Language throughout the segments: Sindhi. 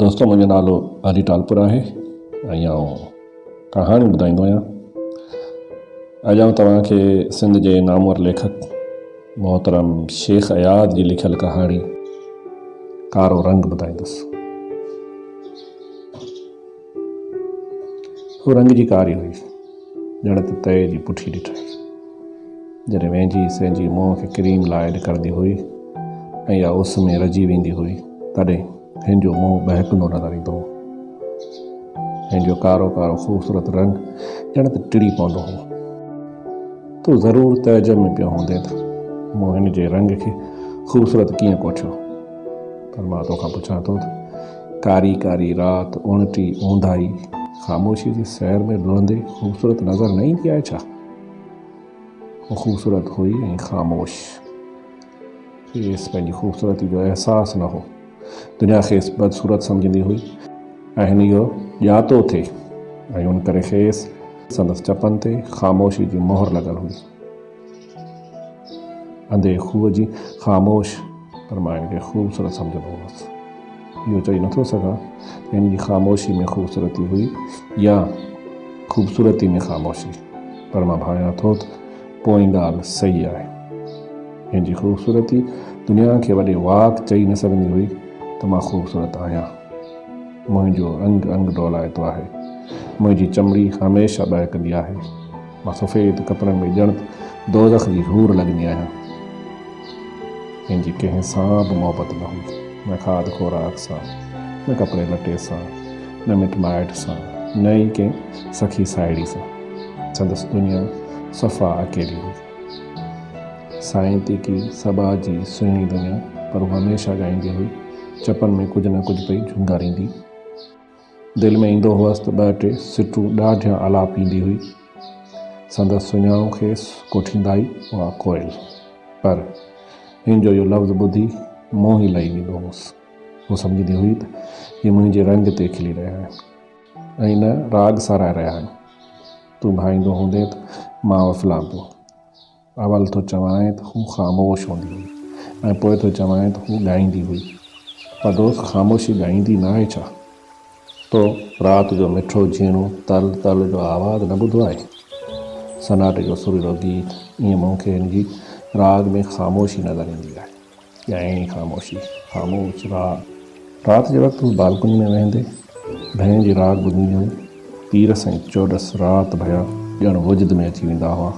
دوستو منهنجو نالو علي ٽالپر آهي ۽ آئون ڪهاڻيون ٻڌائيندو آهيان. اڄ آئون توهان کي سنڌ جي نامور ليکڪ محترم شيخ اياز جي لکيل ڪهاڻي ڪارو رنگ ٻڌائيندس. هو رنگ جي ڪاري هئي، ڄڻ ته تئي جي پٺي ڏٺائين. جڏهن وينجهي سهنجي منهن کي ڪريم لائي نڪرندي هئي ۽ يا اس ۾ رجي ويندي هئي، تڏهن هن جو منهن ٻهڪندو نظر ايندو هو. هن جو ڪارو ڪارو خوبصورت رنگ ڄڻ ته ٽڙي پوندو هو. تون ضرور تعجب ۾ پيو هوندين ته مون هن جي رنگ کي خوبصورت ڪيئن ڪوٺيو. پر مان توکان پڇان ٿو ته ڪاري ڪاري رات، اڻٽي اونداهي، خاموشيء جي سحر ۾ لڙهندي خوبصورت نظر نه ايندي آهي ڇا؟ هوء خوبصورت هئي ۽ خاموش. کيس پنهنجي خوبصورتي جو احساس نه هو. دنيا کيس بدصورت سمجهندي هئي ۽ هن اهو ڄاتو ٿي ۽ ان ڪري کيس سندس چپن تي خاموشي جي مهر لڳل هئي. انڌي کوهه جي خاموش پر مان هن کي خوبصورت سمجهندو هوس. اهو چئي نٿو سگهان ته هن جي خاموشي ۾ خوبصورتي هئي يا خوبصورتي ۾ خاموشي پر مان ڀانيان ٿو ته پوئين ڳالهه صحيح آهي. هن جي خوبصورتي دنيا کي وڏي واڪ چئي نه سگهندي هئي ته مان خوبصورت آهيان. منهنجو انگ انگ ڊولائتو آهي. منهنجي چمڙي هميشه ٻهڪندي آهي. مان سفيد ڪپڙن ۾ ڄڻ ته دوزخ جي حور لڳندي آهيان. هن جي ڪنهن سان به محبت نه هئي، نه کاڌ خوراڪ سان، نه ڪپڙي لٽي سان، نه مٽ مائٽ سان، نه ئي ڪنهن سکي ساهيڙي سان. سندس دنيا صفا اڪيلي هئي. سائين تيڪي سٻاجهي سهڻي دنيا، پر هوء هميشه ڳائيندي هئي، چپن ۾ ڪجهه نه ڪجهه پئي جهونگاريندي. دل ۾ ايندو هئس ته ٻه ٽي سٽون ڏاڍيان آلاپيندي هئي. سندس سڃاڻو کيس ڪوٺيندا ئي هئا ڪوئل. پر هن جو اهو لفظ ٻڌي منهن ئي لهي ويندو هوس. هوء سمجهندي هئي ته هي منهنجي رنگ تي کلي رهيا آهن ۽ نه راڳ ساراهي رهيا آهن. تون ڀائيندو هوندين ته مان وڦلان پيو. اول ٿو چوانء ته هو خاموش هوندي هئي ۽ پوء ٿو چوانء ته هو ڳائيندي هئي. پر دوست خاموشي ڳائيندي ناهي ڇا؟ تو رات جو مٺو جهيڻو تل تل جو آواز نه ٻڌو آهي؟ سناٽي جو سريلو گيت، ائين مون کي هن جي راڳ ۾ خاموشي نظر ايندي آهي. ڳائڻي خاموشي، خاموش راڳ. رات جي وقت هو بالڪني ۾ ويهندي ڀيڻ جي راڳ ٻڌندي هئي. پيرس ۽ چوڏس رات ڀيا ڄڻ وجد ۾ اچي ويندا هئا.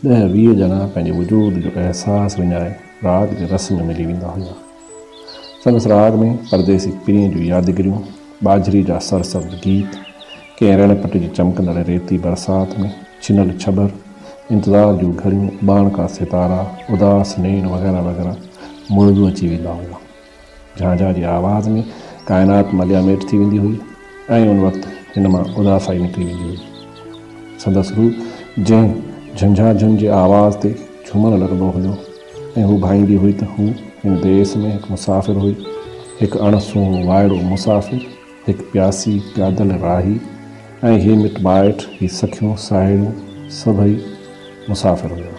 ڏهه 20 ڄڻا پنهنجي وجود جو احساس وڃائي راڳ جي رس ۾ ملي ويندا هيا. سندس راڳ ۾ پرديسي پرينء جون يادگريون، ٻاجهري جا سرسبز گيت، ڪنهن رڻ پٽ جي چمڪندڙ ريتي برسات ۾ ڇنل ڇٻر، انتظار جون گهڙيون، اٻاڻڪا ستارا، اداس نيڻ وغيره وغيره موضوع اچي ويندا هيا. جهانجهه جي آواز ۾ ڪائنات ملياميٽ ٿي ويندي هئي ۽ ان وقت هن مان اداسائي نڪري ويندي هئي. سندس روح جنهن جهنجهاجهن جي آواز تي جهومڻ لڳندو هيو ۽ هو ڀائيندي هئي ته هو هن ديس ۾ هڪ مسافر هئي، هڪ اڻ سونهون وائڙو مسافر، هڪ پياسي پيادل راهي ۽ هي مٽ مائٽ، هي سکيون ساهيڙيون سڀئي مسافر هيا.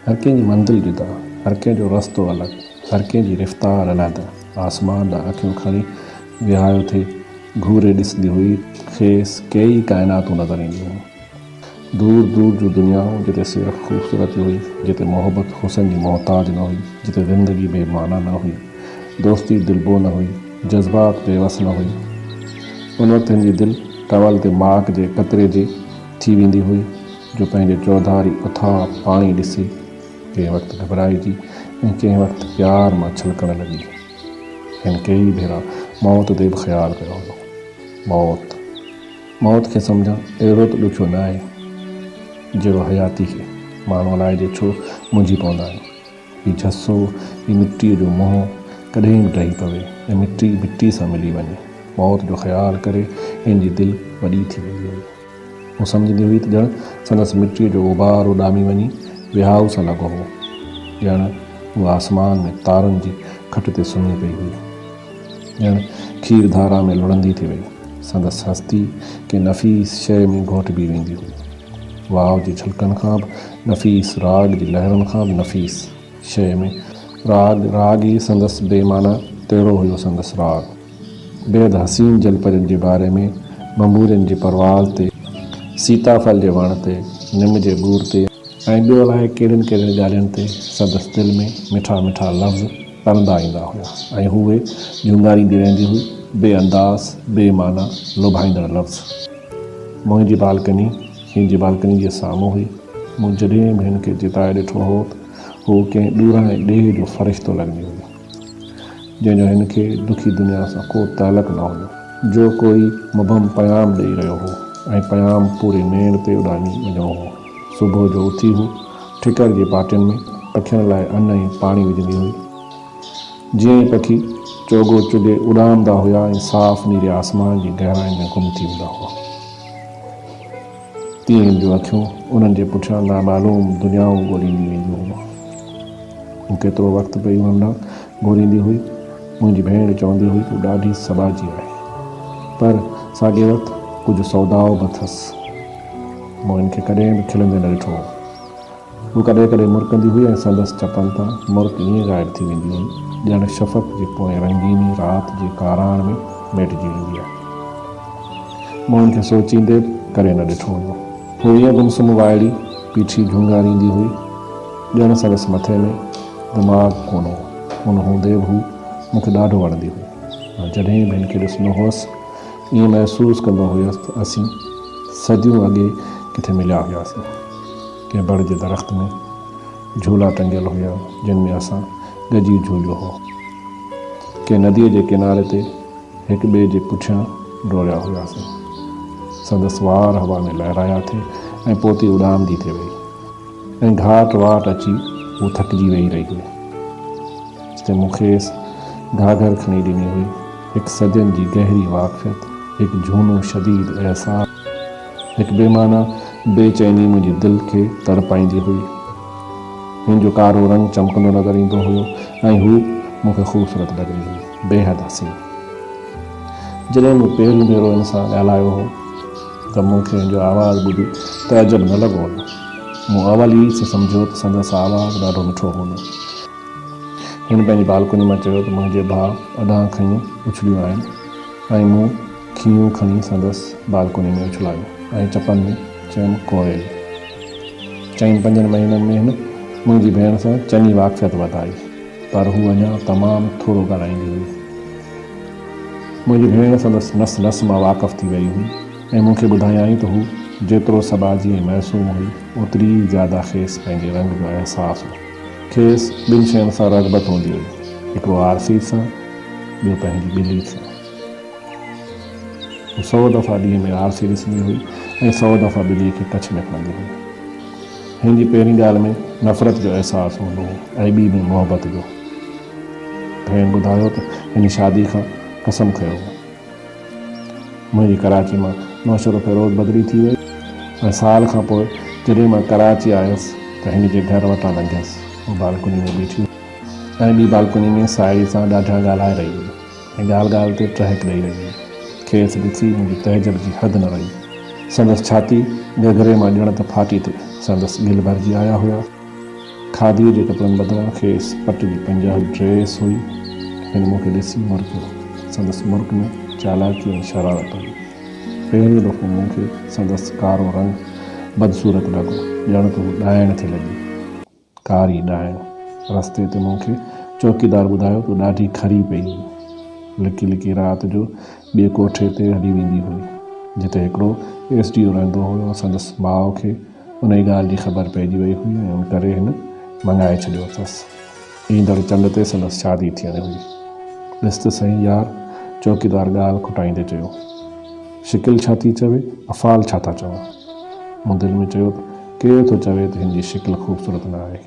هر ڪنهن جي منزل جدا، هر ڪنهن جو رستو الڳ، هر ڪنهن جي رفتار علحده. آسمان ڏانهن اکيون کڻي وهايو ٿي گهوري ڏسندي هئي، کيس ڪيئي ڪائناتون نظر اينديون هيون. دور دور جون دنيائون جتي صرف خوبصورتي هئي، جتي محبت حسن جي محتاج نه هئي، جتي زندگي بي معنيٰ نه هئي، دوستي دلبو نه هئي، جذبات بيوس نه هئي. ان وقت هن جي دل ڪنول تي ماڪ جي قطري جي ٿي ويندي هئي. جو پنهنجي چوڌاري اٿاهه پاڻي ڏسي ڪنهن وقت گهٻرائجي ۽ ڪنهن وقت پيار مان ڇلڪڻ لڳي. هن ڪيئي ڀيرا موت تي به خيال ڪيو هيو. موت! موت کي سمجهڻ اهڙو ته ڏکيو نه آهي، جهڙو حياتي کي. ماڻهو الائجي ڇو منجهي پوندا آهن. هي جهسو، هي مٽيء جو منهن ڪڏهن به ڊهي پوي ۽ مٽي مٽي سان ملي وڃي. موت جو خيال ڪري هن جي دل وڏي ٿي ويندي هئي. هوء سمجهندي هئي ته ڄڻ سندس مٽيء جو غبار اڏامي وڃي وهائو سان لڳو هو. ڄڻ هوء آسمان ۾ تارن جي کٽ تي سمهي پئي هئي. ڄڻ کير ڌارا ۾ لڙهندي ٿي وئي. سندس هستي ڪنهن نفيس شيء ۾ گهوٽبي ويندي هئي. واء جي ڇلڪن کان به نفيس، راڳ جي لهرن کان به نفيس شيء ۾. راڳ، راڳ ئي سندس بي معنيٰ، تهڙو هيو سندس راڳ. بيحد حسين جلپرين جي باري ۾، ڀنڀورين جي پرواز تي، سيتاڦل جي وڻ تي، نم جي ٻور تي ۽ ٻيو الائي ڪهڙين ڪهڙين ڳالهين تي سندس دل ۾ مٺا مٺا لفظ ترندا ايندا هيا ۽ هوء جهونگاريندي رهندي هئي، بي انداز، بي معنيٰ، لوڀائيندڙ لفظ. منهنجي بالڪني هن جي بالڪني جي سامهون هئي. مون جڏهن به هن کي چتائي ڏٺو هو ته هوء ڪنهن ڏورانهين ڏيهه جو فرشتو لڳندي هئي، جنهن جو هن کي دکي دنيا سان ڪو تعلق نه هيو، جو ڪوئي مبهم پيام ڏئي رهيو هو ۽ پيام پوري نيڻ تي اڏامي وڃڻو هو. صبح جو اٿي هو ٺڪر جي پاٽين ۾ پکين لاء ان ۽ پاڻي وجهندي هئي. جيئن ئي پکي چوڳو چڳي اڏامندا هيا ۽ صاف نيري آسمان جي گهراين ۾ گم ٿي ويندا هئا، تيئن هن جون اکيون انهن جي پٺيان نامعلوم دنيائون ڳوليندي وينديون هيون. هوء ڪيترو وقت پئي انهن ڏانهن گهوريندي هئي. منهنجي ڀيڻ چوندي هئي ته هوء ڏاڍي سٻاجهي آهي، پر ساڳئي وقت ڪجهه سوداء به اٿس. مون هن کي ڪڏهن به کلندي نه ڏٺو هو. هوء ڪڏهن ڪڏهن مرڪندي هئي ۽ سندس چپن تان مرڪ ائين غائب ٿي ويندي هئي، ڄڻ شفق جي پوئين رنگيني رات جي ڪاراڻ ۾ ميٽجي ويندي آهي. مون هن کي سوچيندي به ڪڏهن نه ڏٺو هيو. هوء ائين گمسم وائڙي بيٺي جهونگاريندي هئي، ڄڻ سندس مٿي ۾ دماغ ڪونه هو. ان هوندي به هوء مون کي ڏاڍو وڻندي هئي. مان جڏهن به هن کي ڏسندو هوس، ائين محسوس ڪندو هيس ته اسين صديون اڳي ڪٿي مليا هياسين. ڪنهن بڙ جي درخت ۾ جهولا ٽنگيل هيا، جن ۾ اسان گڏجي جهوليو هو. ڪنهن نديء جي ڪناري تي هڪ ٻئي جي پٺيان ڊوڙيا هياسين. سندس وار هوا ۾ لهرايا ٿي ۽ پوتي اڏامندي ٿي وئي ۽ گهاٽ واٽ اچي هوء ٿڪجي ويهي رهي هئي. جتي مون کيس گهاگهر کڻي ڏني هئي. هڪ صدين جي گهري واقفيت، هڪ جهونو شديد احساس، هڪ بي معنيٰ بي چيني منهنجي دل کي تڙپائيندي هئي. هن جو ڪارو رنگ چمڪندو نظر ايندو هيو ۽ هوء مون کي خوبصورت لڳندي هئي، بيحد حسين. جڏهن مون پهريون ڀيرو هن سان ڳالهايو هو ته مون کي هن جو آواز ٻڌي تعجب نه لڳو هيو. مون اول ئي سمجهيو ته سندس آواز ڏاڍو مٺو هوندو. هن پنهنجي بالڪوني مان چيو ته منهنجي ڀاء اڏان کنيون اڇليون آهن ۽ مون کينهون کڻي سندس بالڪوني ۾ اڇلايو ۽ چپن ۾ چيم ڪوئل. چئن پنجن مهينن ۾ هن منهنجي ڀيڻ سان چڱي واقفيت وڌائي پر هوء اڃا تمام ٿورو ڳالهائيندي هئي. منهنجي ڀيڻ سندس نس نس مان واقف ٿي ويئي هئي ۽ مون کي ٻڌايائين ته هوء جيترو سٻاجهي ۽ معصوم هئي اوتري ئي زياده کيس پنهنجي رنگ جو احساس هو. کيس ٻن شين سان رغبت هوندي هئي، هڪڙو آرسي سان، ٻيو پنهنجي ٻلي سان. هوء سئو دفعا ڏينهن ۾ آرسي ڏسندي هئي ۽ سئو دفعا ٻليء کي ڪڇ ۾ کڻندي هئي. هن جي پهرين ڳالهه ۾ نفرت جو احساس هوندو هو ۽ ٻي ۾ محبت جو. ڀيڻ ٻڌايو ته هن شادي کان قسم کنيو هو. منهنجي ڪراچي مان نوشهروفيروز بدلي ٿي وئي ۽ سال کان پوء جڏهن مان ڪراچي آيس ته هن جي گهر وٽان لنگهيس. هوء بالڪني ۾ بيٺي هئي ۽ ٻي بالڪني ۾ ساهيڙي سان ڏاڍيان ڳالهائي رهي هئي ۽ ڳالهه ڳالهه تي ٽهڪ ڏئي رهي هئي. کيس ڏسي منهنجي تعجب جي حد نه رهي. سندس ڇاتي گهگهري مان ڄڻ ته ڦاٽي ٿي سندس ڳل ڀرجي آيا هيا. کاڌيء جي ڪپڙن بدران کيس پٽ جي پنجابي ڊريس هئي. هن مون کي ڏسي مرڪيو. سندس مرڪ ۾ چالاڪي ۽ شرارت هئي. پهريون دفعو مون کي سندس ڪارو رنگ بدصورت لڳو، ڄڻ ته هوء ڏائڻ ٿي لڳي. ڪاري ڏائڻ. رستي تي مون کي چوڪيدار ٻڌايو ته هوء ڏاڍي کري پئي هئي. لڪي لڪي رات جو ٻئي ڪوٺي تي هلي ويندي هئي، جتي هڪڙو ايس ڊي او رهندو هيو ۽ سندس ماء کي انهيء ڳالهه جي خبر پئجي وئي هئي ۽ ان ڪري هن مڱائي ڇڏيو اٿس. ايندڙ چنڊ تي سندس شادي ٿيڻي هئي. ڏس ته سهي يار! چوڪيدار ڳالهه کٽائيندي چيو. شڪل ڇا ٿي چوي، افعال ڇا ٿا چون؟ مون دل ۾ چيو ته ڪير ٿو چوي ته هن جي شڪل خوبصورت نه آهي.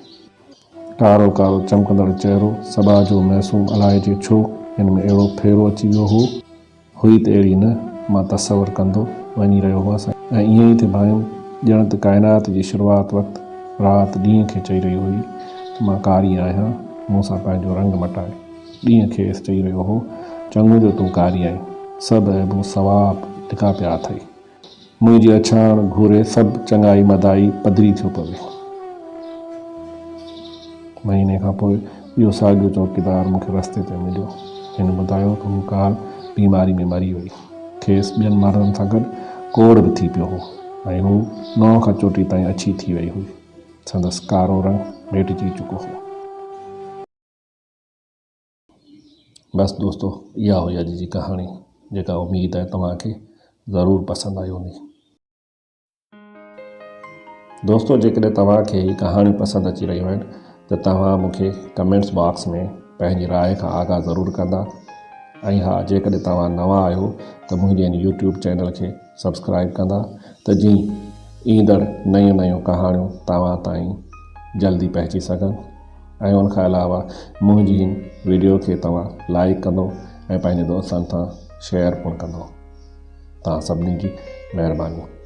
ڪارو ڪارو چمڪندڙ چهرو، سٻاجهو معصوم الائجي ڇو هن ۾ اهڙو ڦيرو اچي ويو هو. هئي ته اهڙي نه، مان تصور ڪندو وڃي رهيو هئس ۽ ائين ئي ٿي ڀانيم ڄڻ ته ڪائنات جي شروعات وقت رات ڏينهن کي چئي رهي هئي ته مان ڪاري آهيان، مون سان پنهنجو رنگ مٽاء. ڏينهن کيس چئي رهيو هو، چڱو جو تون ڪاري آهين، سڀ عيبون ثواب لڪا پيا اٿئي. منهنجي اڇاڻ گهوري سڀ چڱائي مدائي پڌري ٿيو پوي. مهيني کان پوء اهو ساڳيو چوڪيدار مون کي رستي تي مليو. هن ٻڌايو ته هو ڪالهه بيماري ۾ مري وئي. کيس ٻين مرضن سان گڏ ڪوڙهه به ٿي پيو هو ۽ هو ننهن کان چوٽي تائين اڇي ٿي وئي هئي. سندس ڪارو رنگ ميٽجي چڪو هو. بس دوستو اها هئي اڄ جي ڪهاڻي جيڪا اميد آهي توهان کي ضرور پسند آئي هوندي. دوستو جيڪڏهن توهان کي هي ڪهاڻيون پسند اچي رهيون آهن ته توهان مون کي ڪمينٽس باڪس ۾ پنهنجي راء کان آگاهه ضرور ڪندا ۽ ها جيڪڏهن توهان نوان آهيو ته منهنجي هن يوٽيوب چينل کي سبسڪرائب ڪندا ته جيئن ايندڙ نيون نيون ڪهاڻيون توهان تائين جلدي پهچي سگهن ۽ ان کان علاوه منهنجي هن ويڊيو کي توهان لائڪ ڪندو ۽ پنهنجي دوستن سان شيئر پڻ ڪندو. توهان سڀني جي مهرباني.